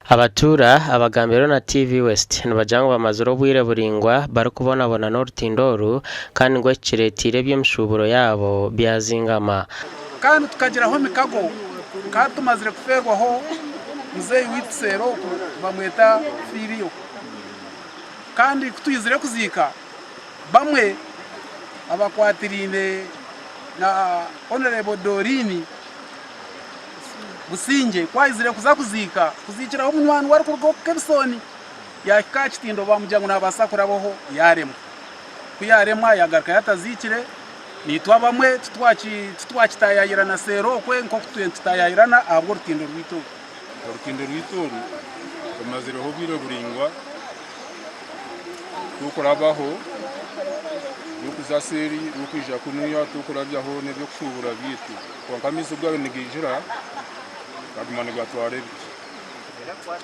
Abatuura abagambirwe na TV West nibagira ngu bamazire obwire buraingwa barikubonabona n'orutindo oru kandi ngu eki kireeteire eby'emishuuburo yaabo byazingama. Kandi tukagiraho emikago kandi tumazire kufeerwaho muzeeyi waitu seeri oku nibamweta Fiiriyo. Kandi ku twizire kuziika bamwe abakwatiraine na Honourable Doreen Busingye ku aizire kuza kuziika, kuziikiraho munywani we arikuruga oku Kebisoni, yaahika aha kitindo baamugira ngu naabaasa kurabaho yaaremwa. Ku yaaremwa yaagaruka yaataziikire, naitwe abamwe titwakitaayaayirana seeri okwe nk'oku tutwire nitutaayaayirana ahabw'orutindo rwaitu oru. Orutindo rwaitu oru rumazireho obwire buraingwa turikurabaho rurikuza seeri rurikwija kunuya turikurabyaho n'ebyokushuubura byaitu. Kwonka amaizi obu gaabaire nigaijura gaguma nigatwara ebiti.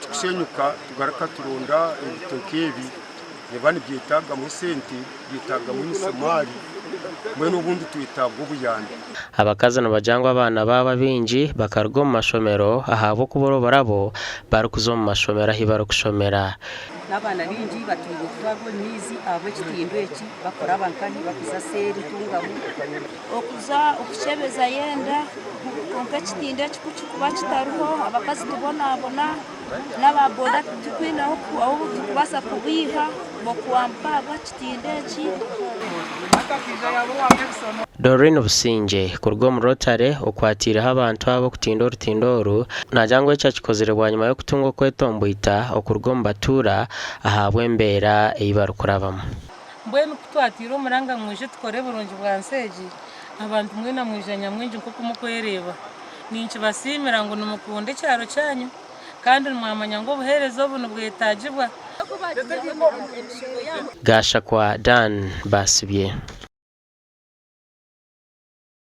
Tukushenyuka tugaruka turonda ebitoke ebi nibiba nibyetagamu esente, byetagamu emisimaari mbwenu obundi twetaaga obuyambi. Abakazi nibagira ngu abaana baabo abaingi bakaruga omu mashomero ahabw'okubura oburabo barikuza omu mashomero ahu barikushomera. N'abaana baingi batwirwe kutwarwa omu maizi ahabw'ekitindo eki bakuraba nkahi bakuza seeri Ntungamo. Okuza okukyebeza yenda kwonka ekitindo eki kukikuba kitariho abakazi tubonabona n'aba boda titwine ahu turikubaasa kubaiha okuwambuka ahabw'ekitindo eki. Doreen Busingye kuruga omu Rotary okwatiireho abantu aba okutinda orutindo oru naagira ngu eki akikozire bwanyima y'okutunga okwetomboita okuruga omu batuura ahabw'embeera ei barikurabamu. Mbwenu ku twataire omuranga ngu mwije tukore burungi bwa nsi egi, abantu mwena mwija nyamwingi nk'oku mukwereeba. Ninkibasiimira ngu nimukunda ekyaro kyanyu kandi nimwamanya ngu obuheereza obu nibwetaagibwa. Gashakwa Dan Basibye.